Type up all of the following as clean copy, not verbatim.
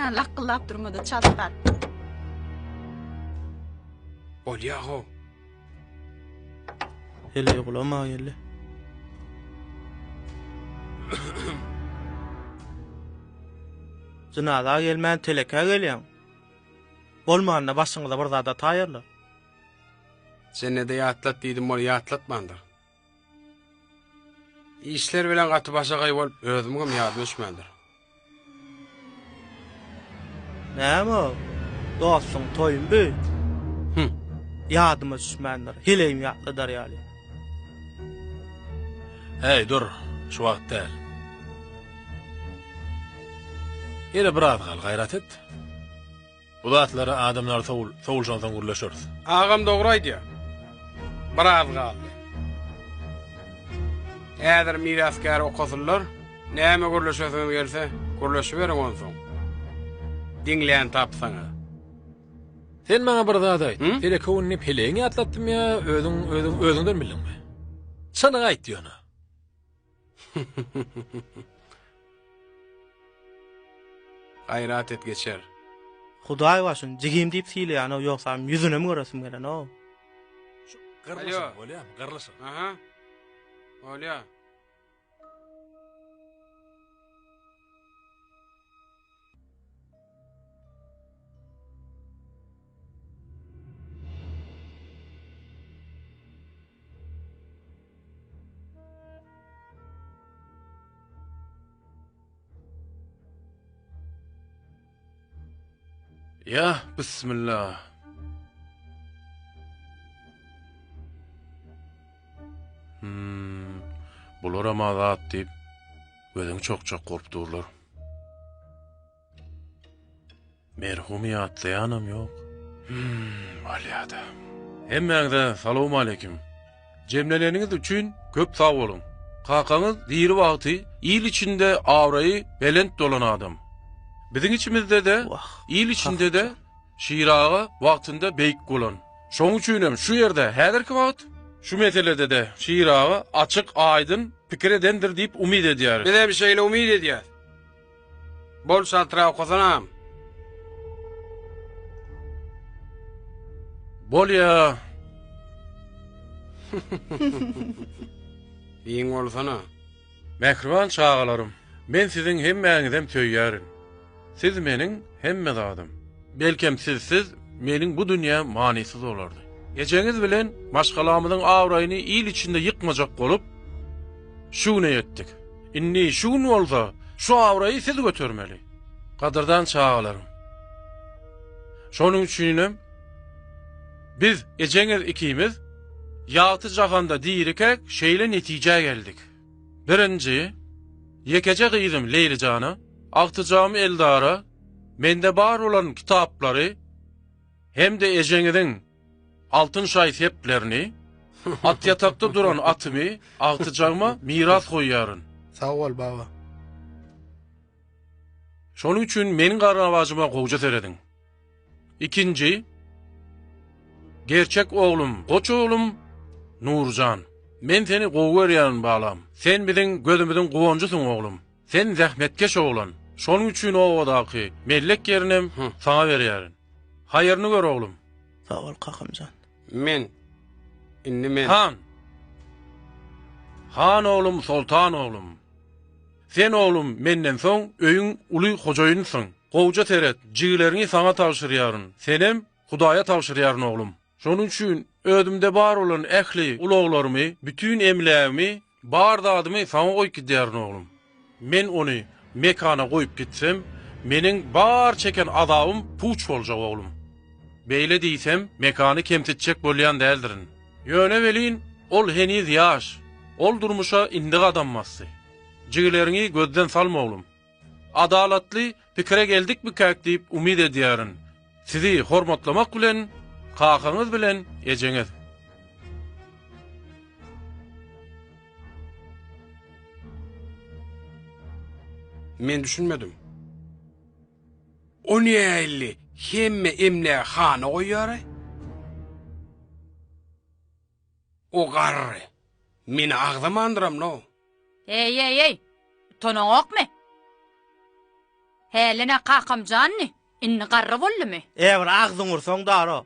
Kän lakgyllap durma-da, çalt bar. Bolýa-how. Heleý gulama geldi. Jynaza gelmän telekä gelýäň. Bolmanda başyňyza bir zat ataýarlar. Jennede ýatlat diýdim ol ýatlatmandyr. Işler bilen gaty başagaý bolup özümiňem ýadyma düşmändir. Näme o? Dostuň toýumy bu? Hüm. Ýadyma düşmändir. Heleýim ýatladar ýaly. Häý, dur, şu wagt däl. Ýene biraz gal, gaýrat et. Bu zatlary adamlar sowul, sowulşansoň gürleşeris. Agam dogry aýdýar. Biraz galdy. Häzir mirasgär okasynlar, näme gürleşesiňiz gelse, gürleşiberiň onsoň. Diňlän tapsaňyz. Sen maňa bir zat aýt, telekowuny pelegiň ýatlatdymy ýa özüň, özüň, özüňden bildiňmi? Çynyňy aýt ýöne. Gaýrat et geçer. Hudaý başyn jigim diýip sylaýanow ýogsam ýüzünem göresim gelenok. Şu gyrlyşyň bolýamy gyrlyşyň. Aha. Bolýa. Ýa, bismillah. Hmm, bularam azat diýip, gözüňi çokjak bolup durlar. Merhumy ýatlaýanam ýok. Hmm, bolýada. Hemmäňize salowmaleýkim. Jemleneniňiz üçin köp sag boluň. Kakaňyz diri wagty il içinde abraýy belent bolan adam. Biziň içimizde-de, il içinde-de Şir aga wagtynda beýik bolan. Şoň üçinem şu ýerde häzirki wagt şu meselede-de Şir aga açyk, aýdyn pikir edendir diýip umyt edýäris. Bizem şeýle umyt edýäs. Bol şaltyra okasanam. Bolýa. Giň bolsana. Mähriban çagalarym, men siziň hemmäňizem söýýärin. Siz meniň hemme zadym. Belkem sizsiz meniň bu dünýäm manysyz bolardy. Ejeňiz bilen maşgalamyzyň abraýyny il içinde ýykmajak bolup, şu güne ýetdik. Indi şu gün bolsa şu abraýy siz götermeli. Gadyrdan çagalarym. Şonuň üçinem biz ejeňiz ikimiz ýagty jahanda dirikäk şeýle netijä geldik. Birinji, ýekeje gyzym Leýlijana, agtyjagym Eldara mende bar bolan kitaplary hem-de ejeňiziň Altyn şaý-seplerini, atýatakda duran atymy agtyjagyma miras goýýaryn. Sag bol, baba. Şonuň üçin meniň garnawajyma gowja serediň. Ikinji, gerçek oglum, goç oglum Nurjan. Men seni gowy görýärin, balam. Sen biziň gözümiziň guwanjysyň, oglum. Sen zähmetkeş oglan. Şonuň üçin obadaky mellek ýerinem saňa berýärin. Haýyryny gör oglum. Sag bol kakamjan. Men. Indi men. Han. Han oglum, soltan oglum. Sen oglum menden soň öýüň uly hojaýynysyň. Gowja seret, jigileriňi saňa tabşyrýaryn. Senem Hudaýa tabşyrýaryn oglum. Şonuň üçin özümde bar bolan ähli ulaglarymy, bütin emlägimi, bar zadymy saňa goýup gidýärin, oglum. Men ony Mekana goýup gitsem, meniň bar çeken azabym puç boljak, oglum. Beýle diýsem, Mekany kemsitjek bolýan däldirin. Ýöne welin, ol heniz ýaş. Ol durmuşa indi gadam basdy. Jigileriňi gözden salma, oglum. Adalatly pikire geldikmikäk diýip umyt edýärin. Sizi hormatlamak bilen, kakaňyz bilen ejeňiz. Men düşünmedim. O nähili hemme emlägi hana goýýar-aý? O garry meni agzamandyram-la. Eý-eý-eý, utanaňokmy? Hälene kakam janny, indi garry boldumy? E bir agzyň ursaň daro.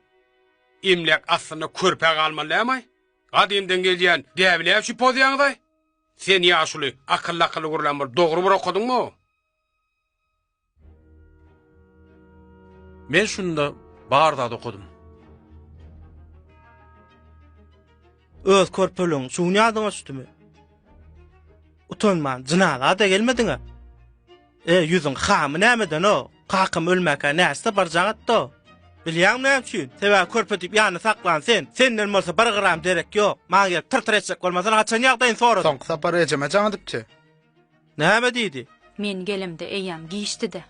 Emläk aslynda körpä galmaly dämaý? Gadymdan gelýän däbi näme üçin pozýaňyzaý? Sen ýaşuly, akylly-akylly gürlän bol, dogry bir okadyňmy? Men şunda bar zat okadym. Öz körpeligiň şu gün ýadyňa düşdümi? Utanman jynaza-da gelmediň-ä. E, ýüzüň hamy nämeden-o? Kakam ölmäkä näçe sapar jaň etdi-o? Bilýäňmi näme üçin? Sebäbi körpe diýip ýanynda saklan sen. Senden bolsa bir gram derek ýok. Maňa gelip tyr-tyr etjek bolmasana, haçan ýagdaýyny soradym? Soňky sapar ejeme jaň edipdi. Näme diýdi? Men gelemde eýýäm giçdi-de.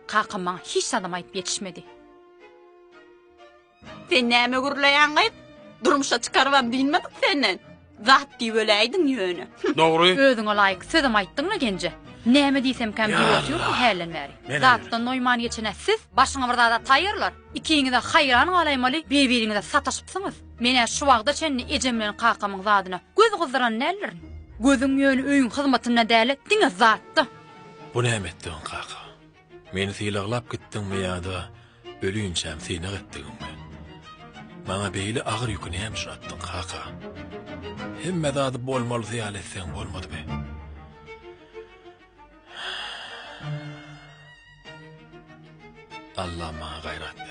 Kakam maňa hiç zadam aýdyp ýetişmedi. Sen näme gürleýäň gyz? Durmuşa çykarybam dynmadyk senden. Zat diýip öläýdiň ýöne. Dogry. Özüňe laýyk sözem aýtdyň-la genje. Näme diýsemkäm diýip otyryn hälden bäri. Zatdan doýman geçen-ä siz, başyňa bir zat ataýarlar. Ikiňiz-ä haýran galaýmaly, bir-biriňize sataşypsyňyz. Men-ä şu wagta çenli ejem bilen kakamyň zadyna göz gyzdyran däldirin. Gözüň ýöne öýüň hyzmatynda däl-de, diňe zatda. Bu näme etdigiň, kaka? Meni sylaglap gitdiňmi ýa-da ölinçäm synag etdigiňmi? Maňa beýle agyr ýüki näme üçin atdyň, kaka? Hemme zady bolmalysy ýaly etseň bolmadymy? Allam maňa gaýrat ber.